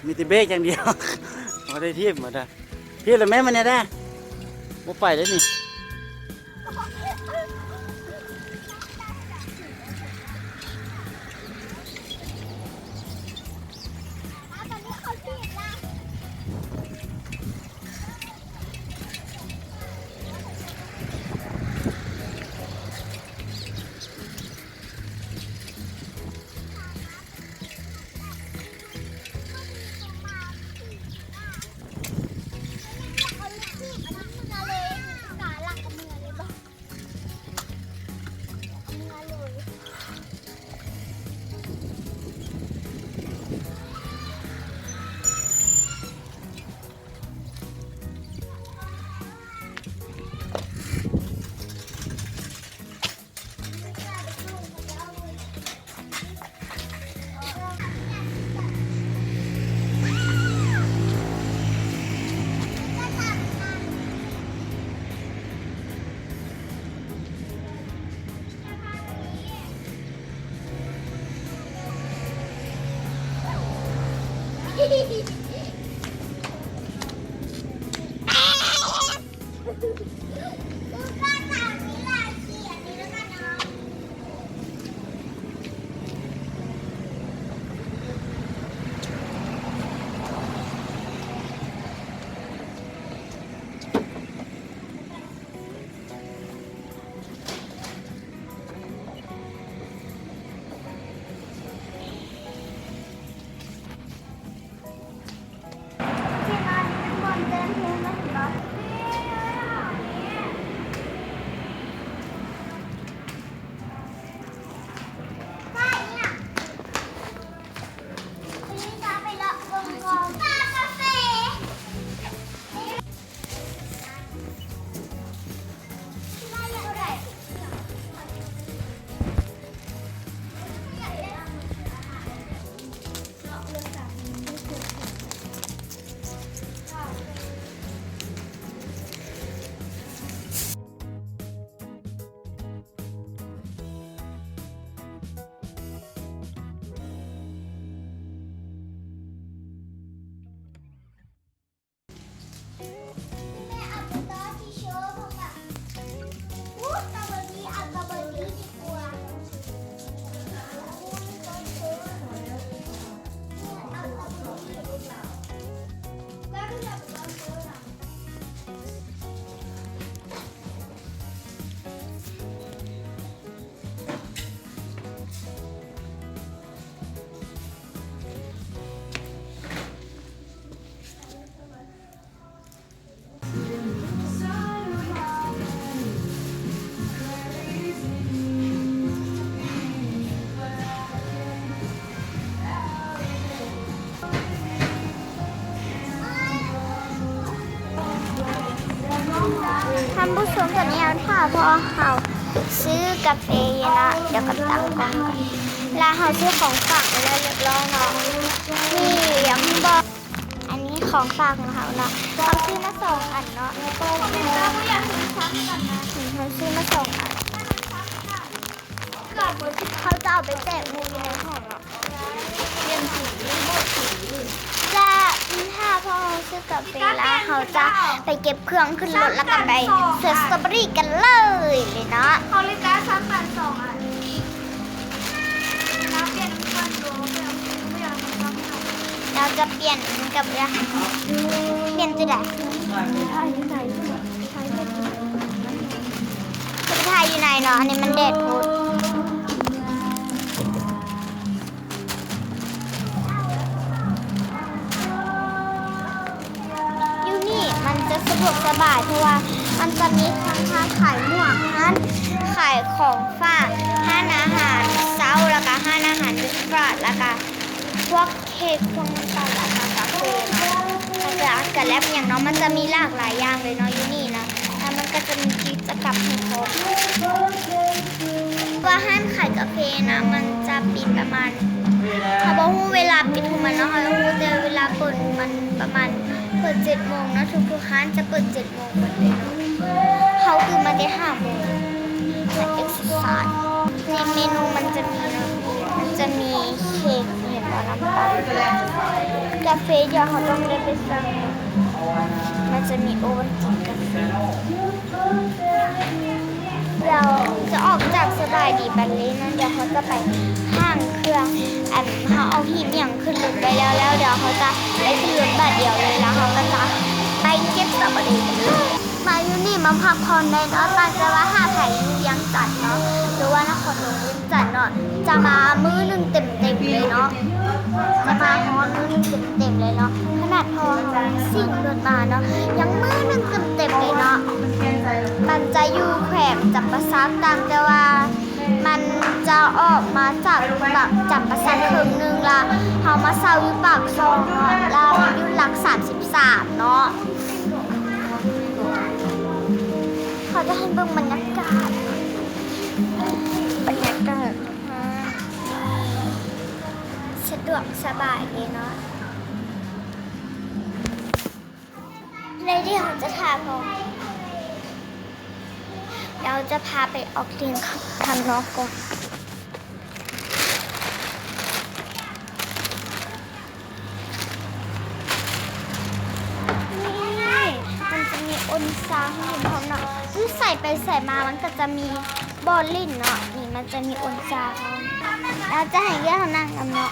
ມີແຕ່ເບຣກຢ່າງດຽວ ບໍ່ໄດ້ຖີບ ບໍ່ໄດ້ຖີບແລ້ວແມ່ ມັນແນ່ ບໍ່ໄປແລ້ວນີ້. ທ່ານຜູ້ຊົມ ຕອນນີ້ເຮົາຖ້າພໍ່ເຮົາຊື້ກາເຟຢູ່ເນາະ ດຽວກັບຕັ້ງກ້ອງກ່ອນ ແລ້ວເຮົາຊື້ຂອງຝາກໄປແລ້ວຮຽບຮ້ອຍເນາະ ນີ້ຍັງບໍ່ ອັນນີ້ຂອງຝາກຂອງເຮົາເນາະ ເຮົາຊື້ມາສອງອັນເນາະ ເຮົາຊື້ມາສອງອັນ ເຮົາຈະເອົາໄປແຈກໝູ່ຢູ່ໃນຫ້ອງເນາະ ແລະ ຖ້າພວກເຮົາຊື້ກາເຟແລ້ວ ເຮົາຈະໄປເກັບເຄື່ອງຂຶ້ນລົດ ແລ້ວກໍໄປສວນສະຕໍເບີຣີກັນເລີຍເນາະ ເຮົາເລີຍກະສັ່ງກັນສອງອັນ. ລາວຈະປ່ຽນກັບ ລາວຈະປ່ຽນກັບ ປ່ຽນຈຸດໃດ? ຈະໄປຖ່າຍຢູ່ໃນເນາະ ອັນນີ້ມັນແດດໂພດ. ຢູ່ນີ້ມັນຈະສະດວກສະບາຍ ເພາະວ່າມັນຈະມີທັງຮ້ານຂາຍໝວກ, ຮ້ານຂາຍຂອງຝາກ, ຮ້ານອາຫານເຊົ້າ ແລ້ວກະຮ້ານອາຫານເບຣກຟາສ ແລ້ວກະພວກເຄັກ ພວກນ້ຳຕານ ແລ້ວກະກາເຟເນາະ ແລ້ວກະ ກະແລັບຫຍັງເນາະ ມັນຈະມີຫຼາກຫຼາຍຢ່າງເລີຍເນາະ ຢູ່ນີ້ນະ ແລ້ວມັນກະຈະມີກິດຈະກຳໃຫ້ພ້ອມ. ວ່າຮ້ານຂາຍກາເຟນະ ມັນຈະປິດປະມານ ເຮົາບໍ່ຮູ້ເວລາປິດຂອງມັນເນາະ ເຮົາຮູ້ແຕ່ເວລາເປີດຂອງມັນປະມານ ເປີດເຈັດໂມງເນາະ ທຸກໆຮ້ານຈະເປີດເຈັດໂມງໝົດເລີຍເນາະ ເຮົາຕື່ນມາແຕ່ຫ້າໂມງ ເຮັກເຊັກໄຊ ໃນເມນູມັນຈະມີເນາະ ມັນຈະມີເຄັກ ເຫັນບໍ່ ນ້ຳຕານ ກາເຟ ດຽວເຮົາຕ້ອງໄດ້ໄປສັ່ງ ມັນຈະມີໂອວັນກິນກາເຟ. ດຽວຈະອອກຈາກສະບາຍດີບັນເລເນາະ ດຽວເຮົາຈະໄປຫ້າງເຄື່ອງ ອັນ ເຮົາເອົາຫີນຫຍັງຂຶ້ນລົດໄວ້ແລ້ວ ແລ້ວດຽວເຮົາຈະໄປຂຶ້ນລົດບາດດຽວເລີຍ ແລ້ວເຮົາກໍຈະໄປເກັບສະຕຣໍເບີຣີກັນເລີຍ. ມາຢູ່ນີ້ມາພັກຜ່ອນໄດ້ເນາະ ຕ່າງຈາກວ່າຫາກໃຜຢູ່ວຽງຈັນເນາະ ຫຼືວ່ານະຄອນຫຼວງວຽງຈັນເນາະ ຈະມາມື້ໜຶ່ງເຕັມໆເລີຍເນາະ ຈະມາຮອດມື້ໜຶ່ງເຕັມໆເລີຍເນາະ. ຂະໜາດພໍ່ເຮົາຊິງລົດມາເນາະ ຍັງມື້ໜຶ່ງເຕັມໆເລີຍເນາະ. ມັນຈະຢູ່ແຂວງຈຳປາສັກ ຕ່າງແຕ່ວ່າມັນຈະອອກມາຈາກປາກ ຈຳປາສັກເຄິ່ງໜຶ່ງ ລະເຮົາມາເຊົ່າຢູ່ປາກຊ່ອງເນາະ ລະມັນຢູ່ຫຼັກສາມສິບສາມເນາະ. ເຂົາຈະໃຫ້ເບິ່ງບັນຍາກາດ ບັນຍາກາດ ສະດວກສະບາຍເດເນາະ. ແລ້ວດຽວເຮົາຈະຖ້າພໍ່ ດຽວເຮົາຈະພາໄປອອກຫຼິ້ນຂ້າງນອກກ່ອນ. ນີ້ ມັນຈະມີອົນຊາໃຫ້ຫຼິ້ນພ້ອມເນາະ ຢູ່ໃສໄປໃສມາມັນກໍຈະມີບ່ອນຫຼິ້ນເນາະ. ນີ້ມັນຈະມີອົນຊາພ້ອມ ແລ້ວຈະໃຫ້ເລືອກເຮົານັ່ງນຳເນາະ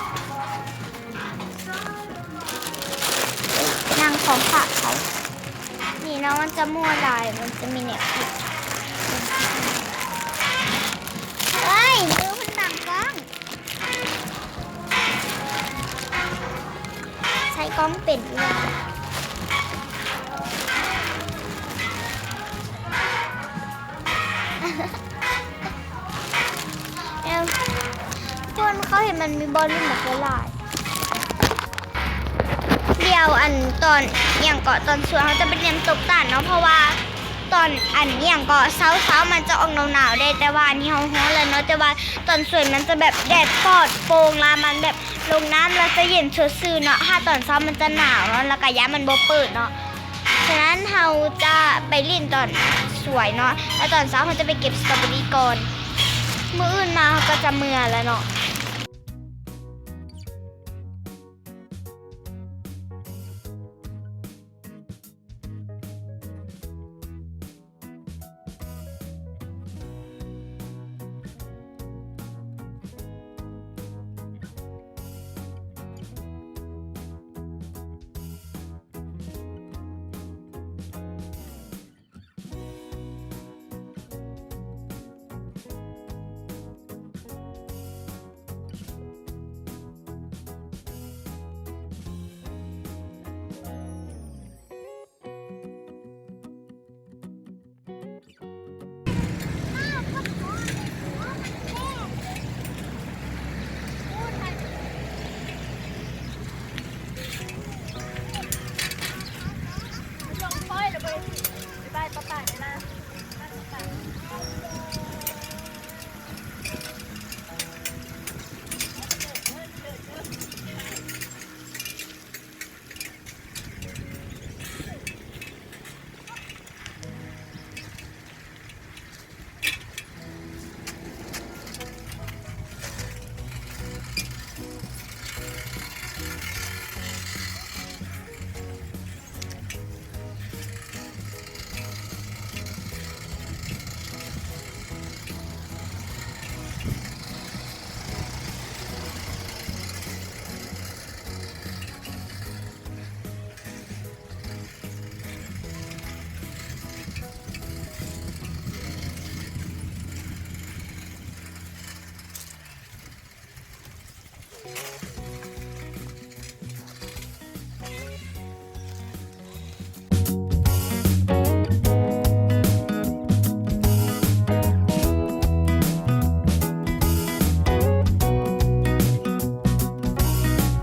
ນັ່ງພ້ອມພະເຂົາ. ນີ້ເນາະ ມັນຈະມ່ວນຫຼາຍ ມັນຈະມີແນວຄິດ ເອີຍ ມືເພິ່ນບັງກ້ອງ. ໃຊ້ກ້ອງເປັນຢູ່ ແລ້ວຄົນເຂົາເຫັນມັນມີບ່ອນຫຼິ້ນບັກຫຼາຍ. ດຽວອັນຕອນ ອີ່ຫຍັງເກາະ ຕອນສວນເຮົາຈະໄປຕຽມຕົກຕານເນາະ ເພາະວ່າ ຕອນອັນ ອີ່ຫຍັງເກາະ ເຊົ້າໆ ມັນຈະອອກໜາວໆເດ້ ແຕ່ວ່າອັນນີ້ເຮົາຮ້ອນແລ້ວເນາະ. ແຕ່ວ່າຕອນສວນມັນຈະແບບແດດປອດໂປ່ງ ລະມັນແບບລົງນ້ຳລະຈະເຢັນສົດຊື່ນເນາະ. ຖ້າຕອນເຊົ້າມັນຈະໜາວເນາະ ລະກະຢ້ານມັນບໍ່ເປີດເນາະ. ສະນັ້ນເຮົາຈະໄປຫຼິ້ນຕອນສວນເນາະ ລະຕອນເຊົ້າເຮົາຈະໄປເກັບສະຕໍເບີຣີກ່ອນ. ມື້ອື່ນມາເຮົາກໍຈະເມືອແລ້ວເນາະ.